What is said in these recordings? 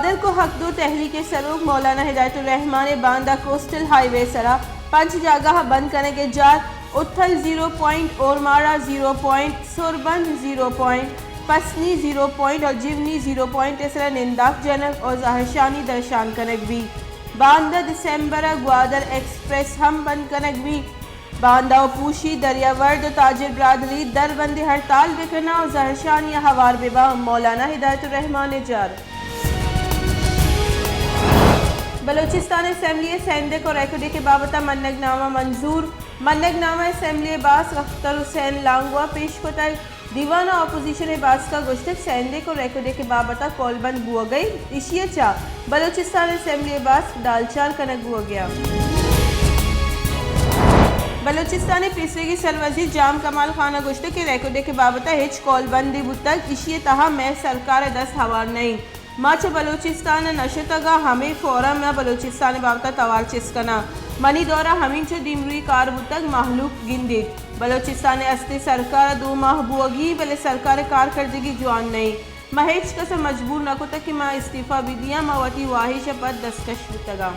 ملک ءُ حق دو تحریک ءِ سروک مولانا ہدایت الرحمان ءِ باندا کوسٹل ہائی وے ءِ سرا پنچ جاگہ ءَ بند کنگ ءِ جار، Uthal zero point, Ormara zero point, Sarband zero point, Pasni zero point ءُ جیونی زیرو پوائنٹ ءِ سرا ننداک جنگ ءُ زہرشانی درشان کنگ بیت۔ باندا دسمبر ءَ گوادر ایکسپریس ہم بند کنگ بیت۔ باندا ءُ پوشی، دریاورد ءُ تاجر برادری دربندی ہڑتال بہ کناں ءُ زہرشانی ءَ ہوار بہ باں، مولانا ہدایت الرحمان ءِ جار۔ بلوچستان اسمبلی ءِ سیندک ءُ ریکوڈک ءِ بابت ءَ منگ نامہ منظور۔ منگ نامہ اسمبلی ءِ باسک اختر حسین لانگو ءَ پیش کتگ۔ دیوان ءَ اپوزیشن ءِ باسک ءَ گوشتگ، سیندک ءُ ریکوڈک ءِ بابت ءَ قولبند بوگ ءَ اِنت، ایشی ءَ چہ بلوچستان اسمبلی ءِ باسک ڈالچار کنگ بوگ ءَ اِنت۔ بلوچستان ءِ پیسریگیں سروزیر جام کمال خان ءَ گوشتگ کہ ریکوڈک ءِ بابت ءَ ہچ قولبندے بوتگ، ایشی ءِ تہا مئے سرکار ءِ دست ہوار نہ اِنت۔ ما چہ بلوچستان ءَ نہ شتگ ءُ ہمے فورم ءَ بلوچستان ءِ بابت ءَ توار چست کناں۔ منی دور ءَ ہمینچو دیمروئی کار بوتگ، مہلوک گندیت۔ بلوچستان ءِ استیں سرکار ءَ دو ماہ بوگی، بلے سرکار ءِ کارکردگی جوان نہ اِنت۔ ما ہچ کس ءَ مجبور نہ کتگ کہ ما استعفی بہ دیاں، ما وتی واہش ءَ پد دستکش بوتگ آں۔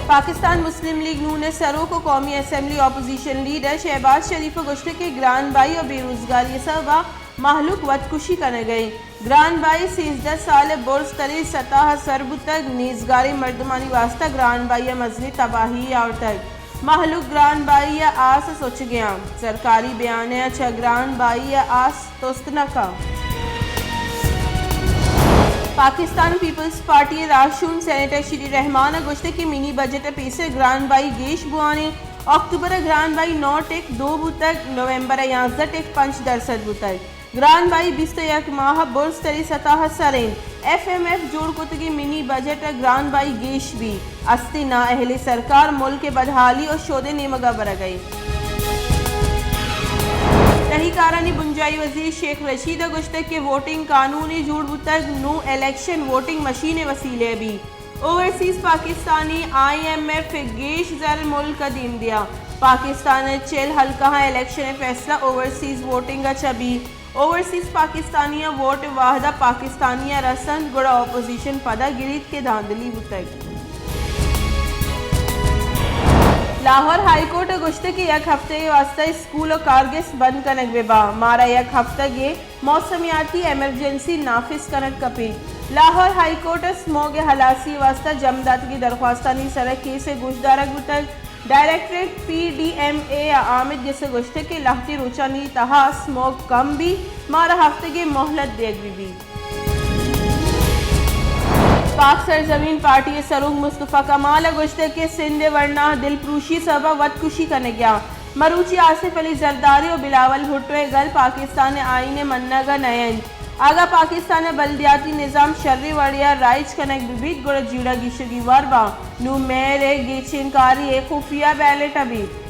پاکستان مسلم لیگ نون ءِ سروک ءُ قومی اسمبلی اپوزیشن لیڈر شہباز شریف ءَ گوشتگ کہ گران بہائی ءُ بے روزگاری ءِ سبب ءَ مہلوک وتکشی کنگ ءَ اِنت۔ گران بہائی سیزدہ سال ءَ برز تریں سطح ءَ سر بوتگ، نیزگاریں مردمانی واستہ گران بہائی ءَ مزنیں تباہی آورتگ۔ مہلوک گران بہائی ءِ آس ءَ سچگ ءَ اَنت۔ سرکاری بیانیہ چہ گران بہائی ءِ آس تست نہ کنت۔ پاکستان پیپلز پارٹی ءِ راہشون سینیٹر شیری رحمان ءَ گوشتگ کہ منی بجٹ ءِ پیسر گران بہائی گیش بوان اِنت۔ اکتوبر ءَ گران بہائی نو ٹک دو بوتگ، نومبر ءَ یازدہ ٹک پنچ درسد بوتگ۔ گران بہائی بیست ءُ یک ماہ ءَ برز تریں سطح ءَ سر اِنت۔ ایف ایم ایف جوڑ کتگیں منی بجٹ ءَ گران بہائی گیش بیت۔ استیں نااہلیں سرکار ملک ءِ بدحالی ءُ شودے نیمگ ءَ برگ ءَ اِنت۔ تہی کارانی بنجاہی وزیر شیخ رشید ءَ گوشتگ کہ ووٹنگ قانونے جوڑ بوتگ، نوں الیکشن ووٹنگ مشین ءِ وسیلہ ءَ بیت۔ اوورسیز پاکستانی آئی ایم ایف ءَ گیش زر ملک ءَ دیم دیاں۔ پاکستان ءِ چل حلقہاں الیکشن ءِ فیصلہ اوورسیز ووٹنگ ءَ چہ بیت۔ اوورسیز پاکستانیاں ووٹ ءِ واہد ءَ پاکستانیاں رس اَنت، گڑا اپوزیشن پدا گریت کہ دھاندلی بوتگ۔ لاہور ہائی کورٹ ءَ گوشتگ کہ یک ہفتہ ءِ واستہ اسکول ءُ کارگس بند کنگ بہ باں، مارا یک ہفتگ ءِ موسمیاتی ایمرجنسی نافذ کنگ کپیت۔ لاہور ہائی کورٹ ءَ سموگ ءِ ہلاسی ءِ واستہ جم داتگیں درخواستانی سر ءَ کیس ءِ گوشدارگ بوتگ۔ ڈائریکٹریٹ پی ڈی ایم اے ءَ آمید گس ءَ گوشتگ کہ لہتیں روچانی تہا سموگ کم بیت، مارا ہفتگے مہلت دیگ بہ بیت۔ پاک سرزمین پارٹی ءِ سروک مصطفی کمال ءَ گوشتگ کہ سندھ ءِ ورنا دلپروشی ءِ سبب ءَ وتکشی کنگ ءَ اَنت۔ مروچی آصف علی زرداری ءُ بلاول بھٹو ءِ گل پاکستان ءِ آئین ءِ منگ ءَ نہ اِنت۔ اگاں پاکستان ءِ بلدیاتی نظام شریں وڑے ءَ رائج کنگ بہ بیت، گڑا جیڑہ گیشگی وار باں۔ نوں مئیر ءِ گیچینکاری ءِ خفیہ بیلٹ ءَ بیت۔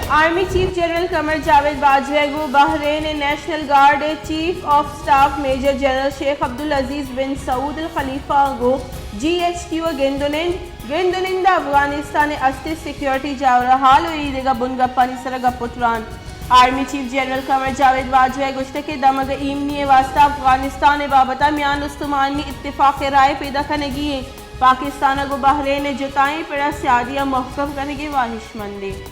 Army chief general Qamar Javed Bajwa ءَ گوں بحرین ءِ نیشنل گارڈ ءِ chief of staff major general Sheikh Abdulaziz بن سعود الخلیفہ ءَ گوں جی ایچ کیو ءَ گند ءُ نند، گند ءُ نند ءَ افغانستان ءِ استیں سیکورٹی جاورحال ءُ ایدگہ بنگپانی سر ءَ گپ ءُ تران۔ Army chief general Qamar Javed Bajwa ءَ گوشتگ کہ دمگ ءِ ایمنی ءِ واستہ افغانستان ءِ بابت ءَ میان استمانی اتفاق ءِ رائے پیدا کنگی اِنت۔ پاکستان ءَ گوں بحرین ءِ جتائیں پڑ ءَ سیادی ءَ مھکم کنگ ءِ واہشمند اِنت۔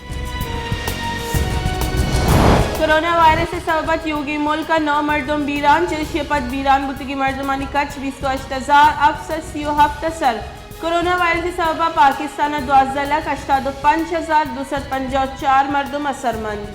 کرونا وائرس ءِ سبب ءَ تیوگیں ملک ءَ نو مردم بیران، چریشی ءَ پد بیران بوتگیں مردمانی کچ بیست ءُ ہشت ہزار ہفت سد سی ءُ ہفت ءَ سر۔ کرونا وائرس ءِ سبب ءَ پاکستان ءَ دوازدہ لکھ ہشتاد ءُ پنچ ہزار دو سد پنجاہ ءُ چار مردم اثرمند۔